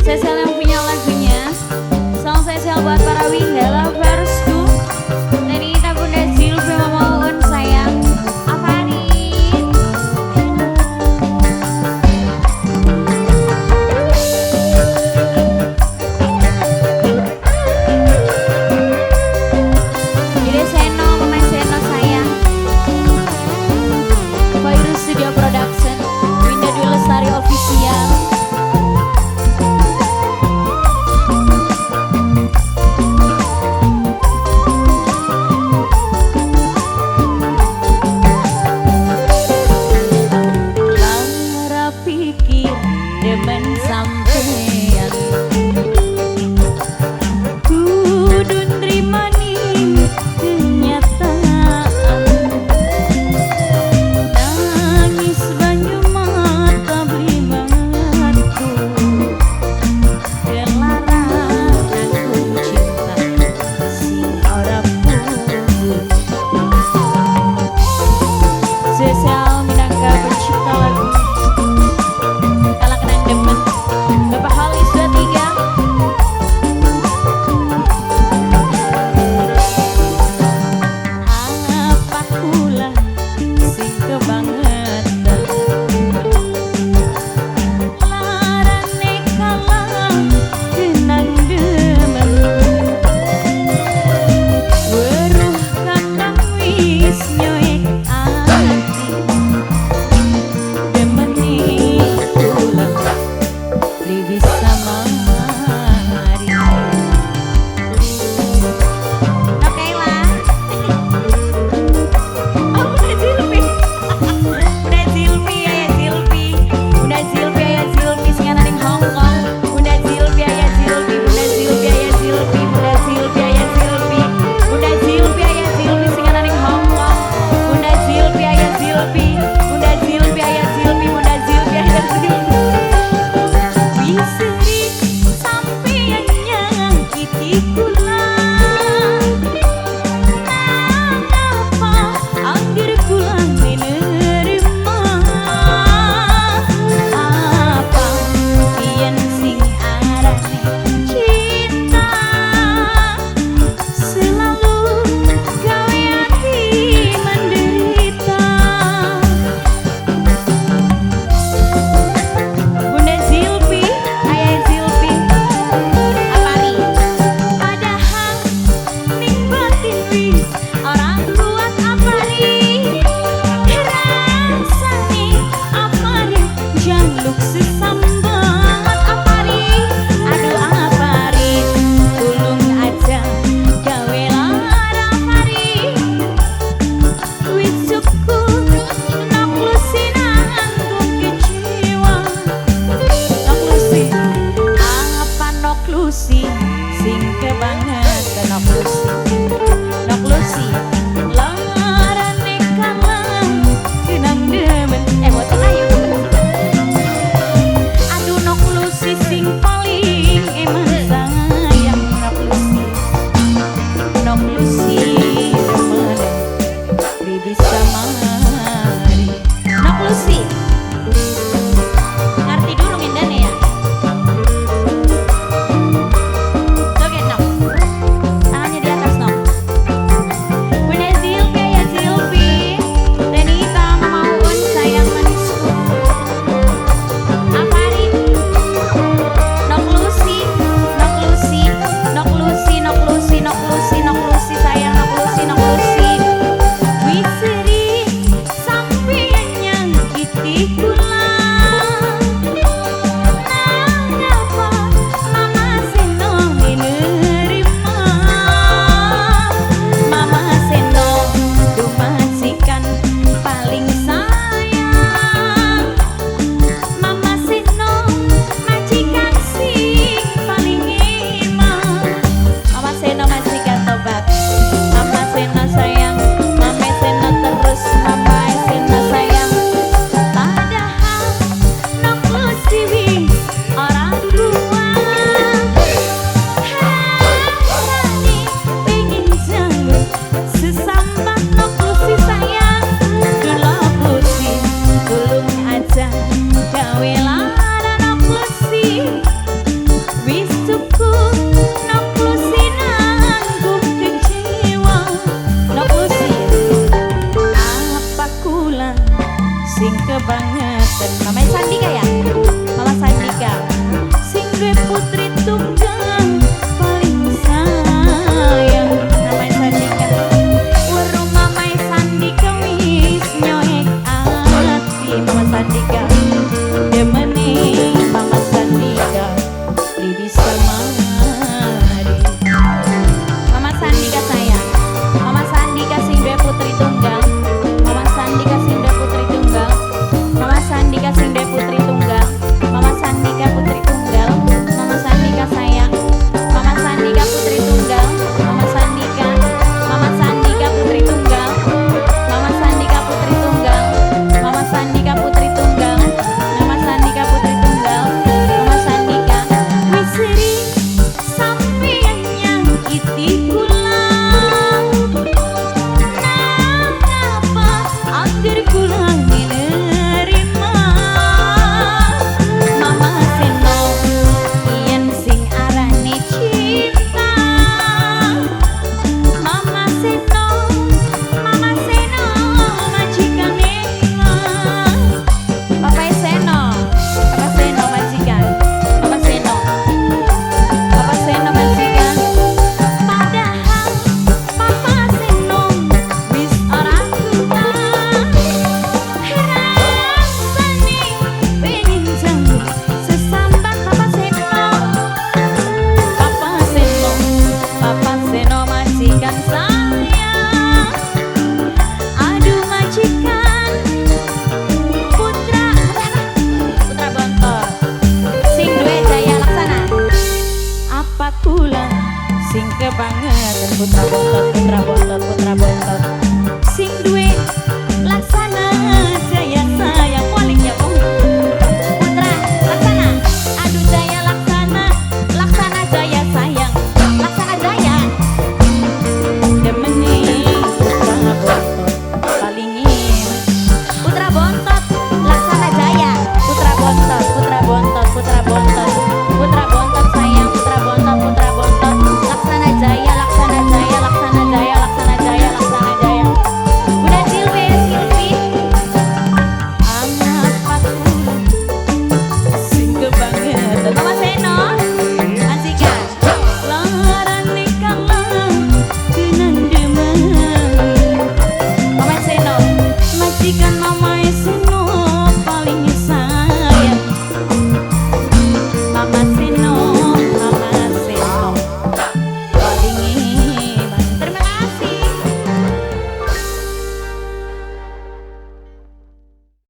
Sesel yang punya lagunya. Salam spesial buat para Winda loversku. Nenita Bunda Zilfi, Mama Uun sayang. Afarin. Dede Seno, Mama Seno sayang. Virus Studio Production, Winda Dwi Lestari Official. Lara pikir demen sampean, kudu nrimani kenyataan. Nangis banyu mata beli mantu, kelaran aku cinta sing ora putus. Spesial minangka pencipta lagu Kalah Kenang Demen, Bapak Halis 23. Apa kula sing kebangetan, larane kalah kenang demen. Weruh kandang wis nyoek ati, demeni kula beli bisa mari. Oke lah. Oh, Bunda Zilfi. Bunda Zilfi, Ayah Zilfi. Bunda Zilfi, Ayah Zilfi sing ana ning Hong Kong. Bunda Zilfi, Ayah Zilfi, Bunda Zilfi, Ayah Zilfi, Bunda Zilfi, Ayah Zilfi. Bunda Zilfi, Ayah Zilfi sing ana ning Hong Kong. Bunda Zilfi, Ayah Zilfi, Bunda Zilfi, Ayah Zilfi, Bunda Zilfi, Ayah Zilfi. Wis Kebangetan. Putra bontot, putra bontot, putra bontot.